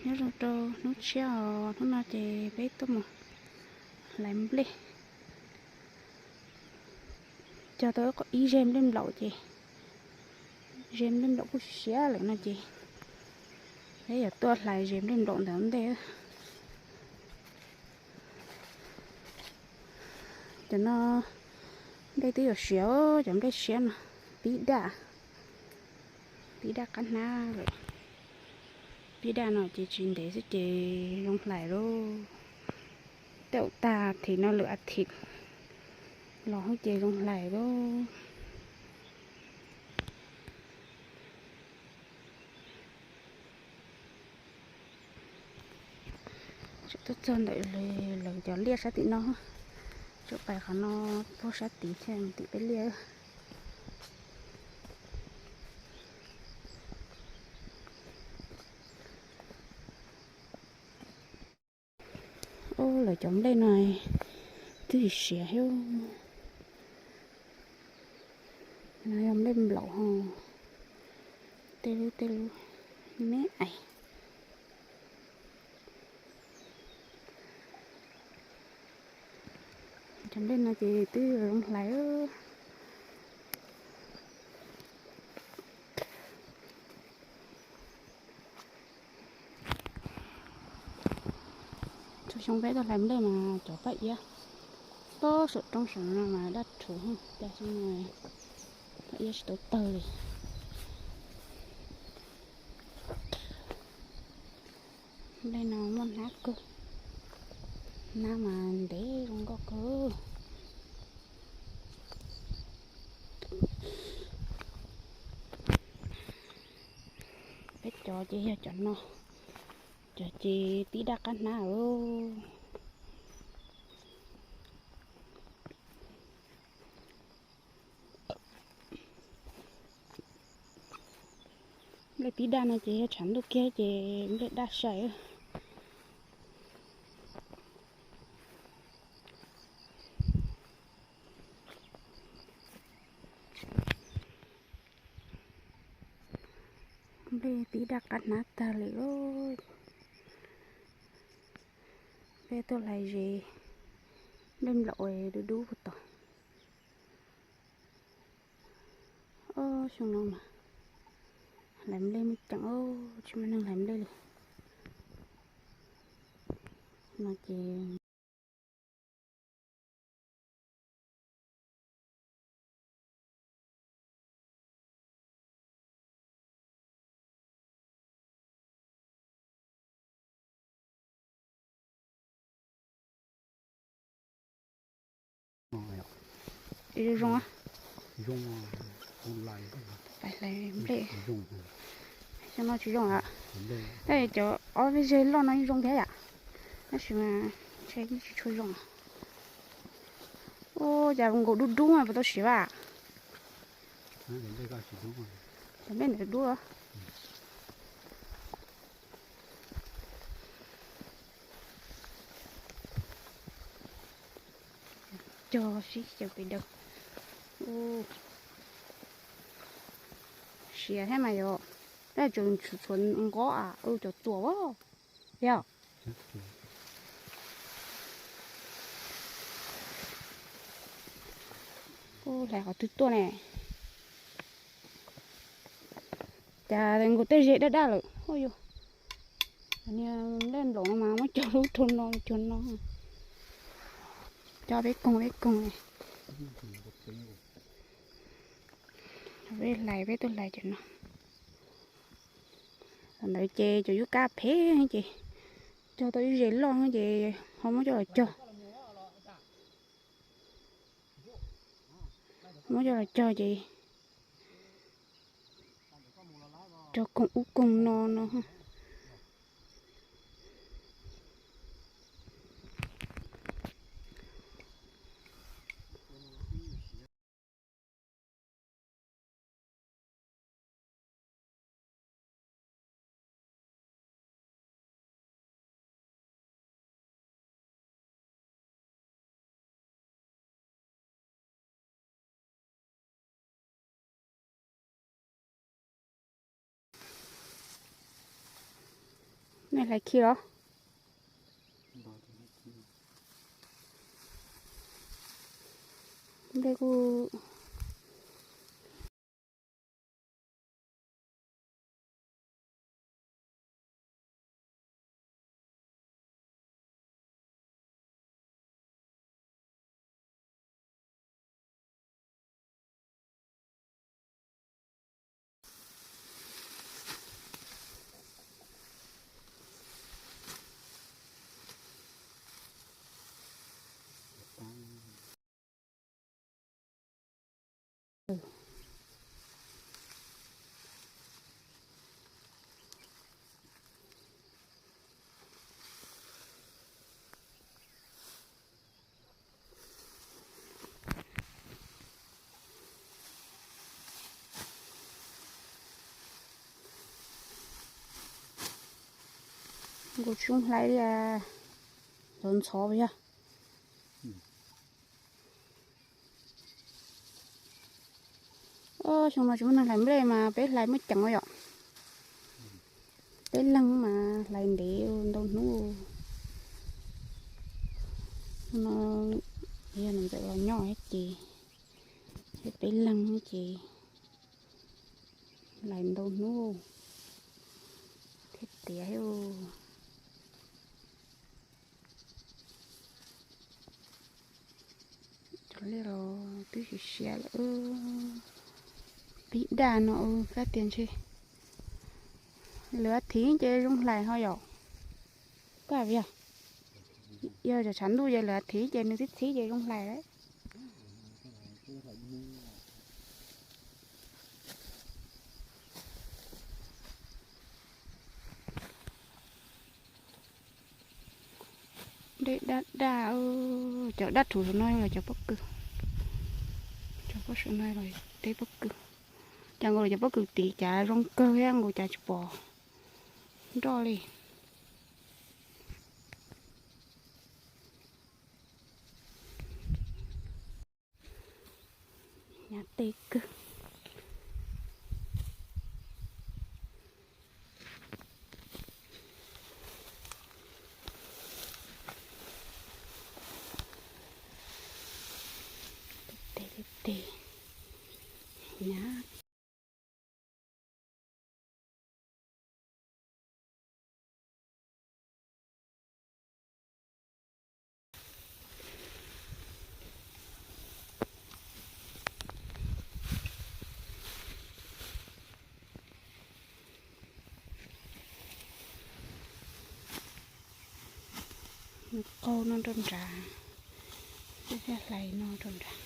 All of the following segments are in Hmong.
Nyob zoo rau hnub tshiab os, hnub no ces peb tuaj mus hlais nplej. Cog tau ib zeg nplej nplaum ces zeg nplej nplaum kuj siav lawm no ces peb yuav tuaj hlais zeg nplej nplaum ntawm ntej. Cov no nplej twb yuav siav, cov nplej siab no, pib daj, pib daj qab hnab lawm. Pib daj no ces tsis ntev xwb ces zoo hlais lauj. Tej zaum tag thim no lwm a thim los ces zoo hlais lauj. Tseem tuaj txog ntawm lawv cov liaj sab tim no, tseem pais qhov no puag sab tid thiaj mus tim peb liaj. Ub, lawv cov nplej no twb siav thiab. No yog nplej nplaum ho, tej lub tej lub me ais. Cov nplej no ces twb zoo hlais. Txhua xyoo peb tuaj hlais nplej mas cov paj iab tob saum roob saum no mas daj rhuv, cas xyoo no paj iab tsis tau tawg li. Nplej no muaj hnab kawg, hnab mas ntev zoo nkauj kawg. Peb cov ces yog cov no, cov ces pib daj qab hnab lawm. Nplej pib daj no ces yog tshav ntuj kiag ces nplej daj sai. Nplej pib daj qab hnab tag li lauj. Peb tuaj hlais zes nplej nplaum dub dub puag tod. Ob, xyoo no mas hlais nplej muaj ceem, tsis muaj neeg hlais nplej li no ces. Zoo zoo, pais hlais nplej. Xyoo no tsis zoo lawm. Cov ob peb zeg loj no yeej zoo thiab yom, tab sis mas ntshe yeej tsis tshua zoo. Ub, cas nkaus dub dub mas puas tau siav a? Cov nplej ntawd dub. Cog sib xyaw pes daws. Siav thiab mas yog, tab tseem txhuav nqov a, cov txuas yog. Hlais qhov twg tuaj ne? Cas nkaus tej ze daj daj lawm. Ua yog, niag nplej nplaum no mas muab cog lub rau no cog no. Cog peb koog peb koog. Peb hlais, peb tuaj hlais cov no. Thaum ntawd ces cov yub kab phem ces cog tau ib zes loj ces ho muab coj los cog. Muab coj los cog ces cog koog ub koog no no. Nej hlais khi los? Nplej kuj Nkaus tsis zoo hlais li, ntxhov ntxhov yog. Xyoo no tsis muaj neeg hlais nplej mas peb hlais muaj ceem yom. Peb leeg mas hlais ntev ntau hnub. No yog niam ntxawm los nyob thiab ces, peb leeg ces hlais ntau hnub thiab tiav thiab. Cov liaj los twb siav siav lawm. Pib daj no, kab tias ntshe lwm thiv ces zoo hlais ho yom. Koj yog, yog tshav ntuj ces lwm thiv ces nws txhib txhib ces zoo hlais lawm. Dej daj daj, cov daj rhuv saum no los cov pob kws, cov pob saum no los dej pob kws. Cas nkaus cov pob kws tid cas zoo kawg thiab nkaus cas tsis pom nroj li. Hnyav tes kawg. Tes tes tes, hnyav. Nws qaug no rau nrad, thiaj hlais no rau nrad.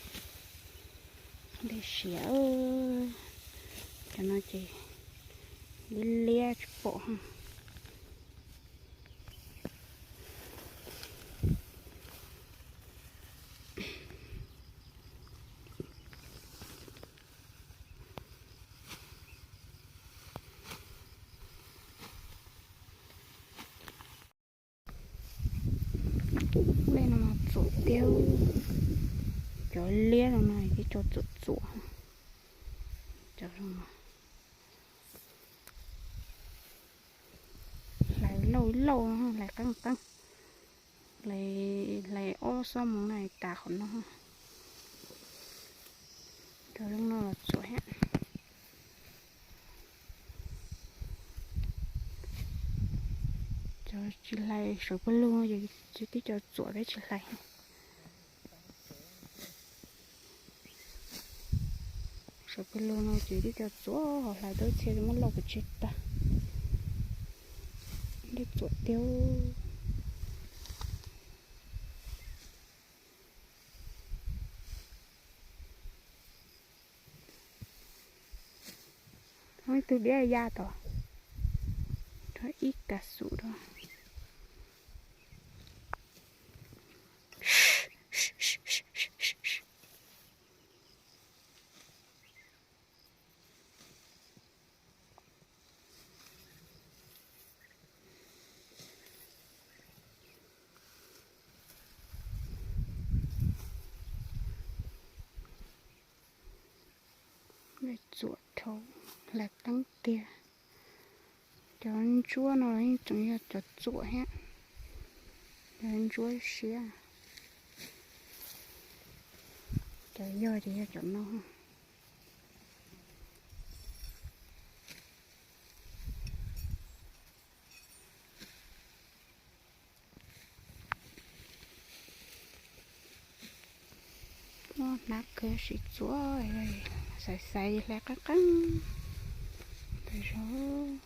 Dej siav, cov no ces liab liab tsis pom. Nplej no mas txuam tiag, cov liab no no tib co txuam txuam. Cov hlais lauj lauj, hlais qeeb qeeb, hlais ob xob moos na tas qhov no. Cov zoo no los txuam thiab. Cov tsis hlais sawv pawg lug no ces tib co txuam peb tsis hlais. Sawv pawg lug no ces tib co txuam, ho hlais tau ib txhia muab lauj pes tseg tag. Dej txuam tiag. Ib tug diab ya tod, rau ib kas xum rau. Txuam dhau, hlais qeeb tiag. Cov ntsuab no yeej tseem yog cov txuam thiab, cov ntsuab siab. Cov yog ces yog cov no. Muab hnab kawg sib txuam, xaiv xaiv hlais qeeb qeeb tas zog.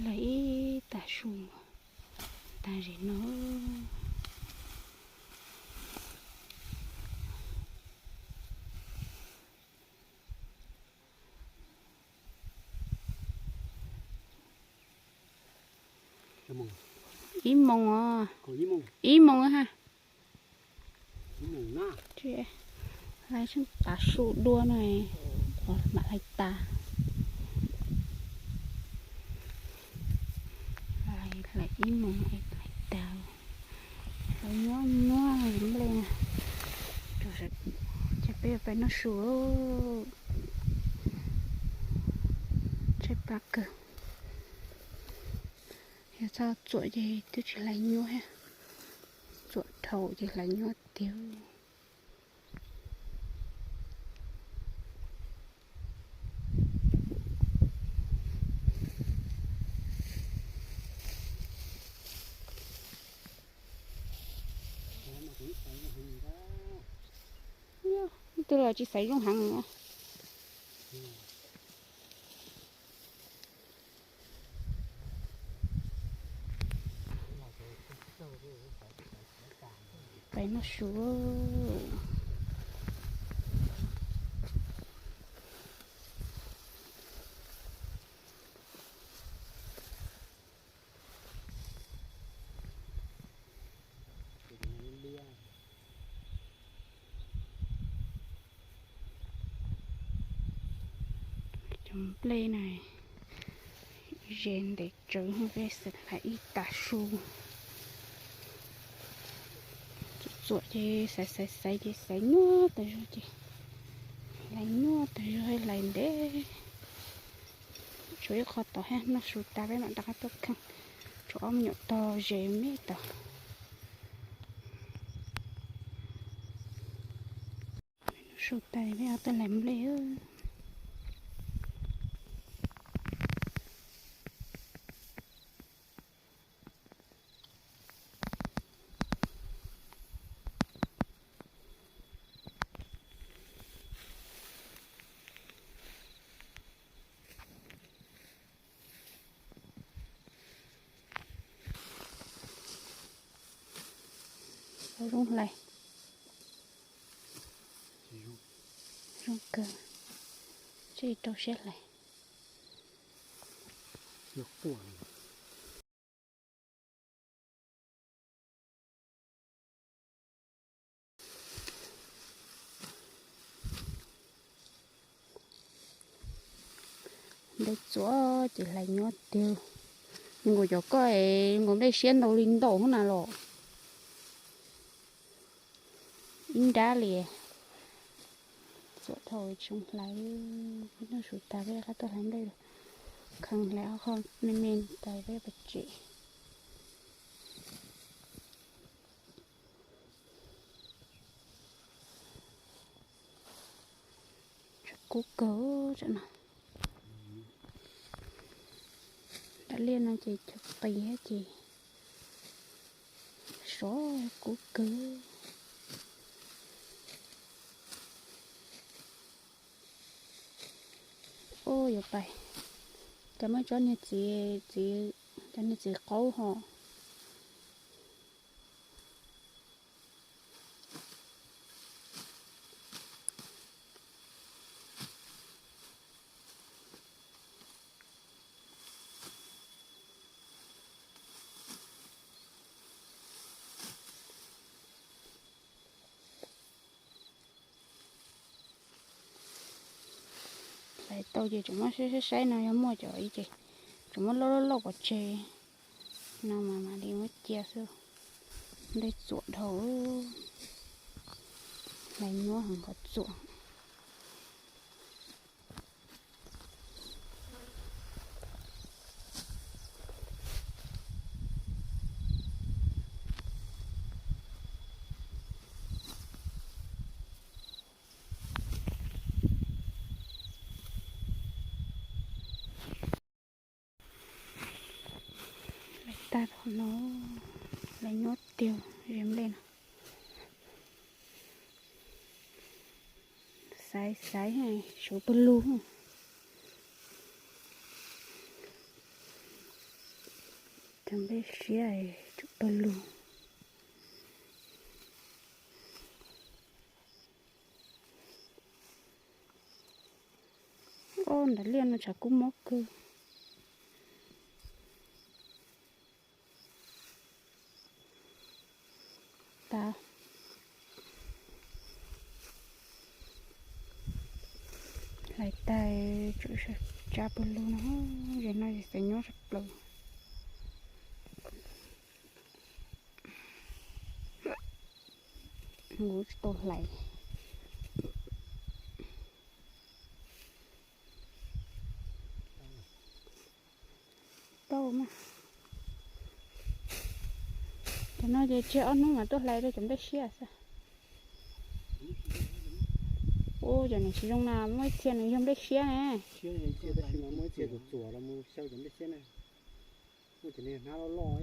Lawv ib tag su tag zem no. Ib moos os, ib moos ha. Hlais tav su dua no, mam hlais tas. Hlais ib moos hlais tas. Hlais nyuaj nyuaj li nplej na. Ces peb yuav pais noj su. Tshaib plab kawg. Yog txhob txuam ces twb tsis hlais nyuaj thiab. Txuam dhau ces hlais nyuaj tiag. Twb los tsis xaiv zoo heev. Peb noj su. Cov nplej na, ze ntev tsawv, peb xav hlais ib tag su. Txuam txuam ces xaiv xaiv xaiv ces xaiv nyuaj tas zog ces hlais nyuaj tas zog, hlais ntev. Tshuav ib qho tod thiab, noj su tas peb mam rov qab tuaj kheej. Tshuav ob me nyuam tog ze me tod. Noj su tas peb rov tuaj hlais nplej. Zoo hlais. Zoo kawg. Tsij rau siab hlais. Ntev txuam ces hlais nyuaj tiag. Nkaus cov koj es nkaus nplej siab ntau li ntau na los. Ib nrab li. Txuam dhau tsis zoo hlais. Noj su tas peb rov qab tuaj hlais nplej. Kheej hlais ob qho me me tas peb pais tsev. Kub kawg tam no. Dav liaj no ces chaw qis thiab ces sov kub kawg. Ub, yuav pais, cas muaj tsob niag txiv, txiv, cov niag txiv qaub ho. Hlais tau ces tseem muab saib saib saib no yog muaj cov ib ces tseem muab loj loj loj pov tseg no mas mam li muab cia xwb. Nplej txuam dhau, hlais nyuaj heev qhov txuam. Hlais tag no, hlais nyuaj tiag ze nplej no. Xaiv xaiv suav pawg lug. Cov nplej siab tsum pawg lug. Ob, nram liaj no tshav kub mob kawg. Tas, hlais tag tsum tsa pawg lug no, ze no xaiv nyuaj tshaj plaws. Kuv tsis tau hlais. Tau mas. Cov no ces tseg ob hnub mas tuaj hlais rau cov nplej siab xwb. Ub, cov nws tsis zoo na, muaj ib txhia nws yog nplej siab ne. Muaj cov niag hnab loj loj,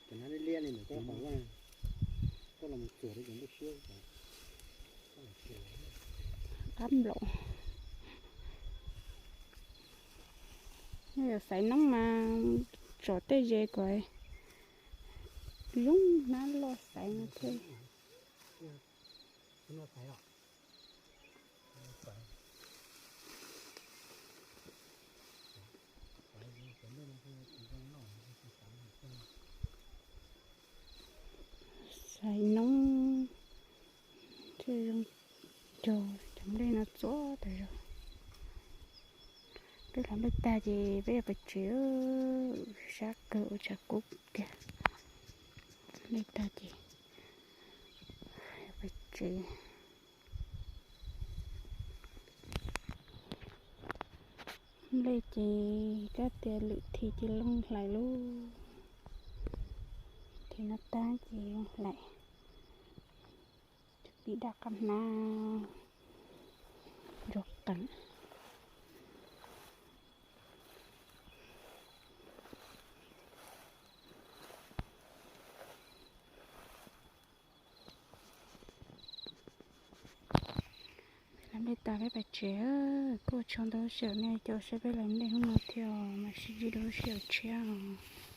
cov hnab liab liab li ntawm koj los mus txuas rau cov nplej siab. Qab nplaum. Yog yuav xaiv noob mas tsom tej ze kom zoo hnab loj xaiv no thiaj. Xaiv noob thiaj zoo cog cov nplej no txuas tas zog. Peb hlais nplej tag ces peb yuav pais tsev, sab kawg ua tshav kub tiag. Nplej tag ces yuav pais tsev. Nplej ces kab tias lwm thim ces loo hlais lauj. Thim no tag ces loo hlais. Cov pim daj qab hnab ntsuag qees. Hlais nplej tas peb pais tsev, kuj ua tsaug ntau lub sij hawm nej caum saib peb hlais nplej hnub no thiab, mam sib ntsib rau lub sij hawm tshiab os.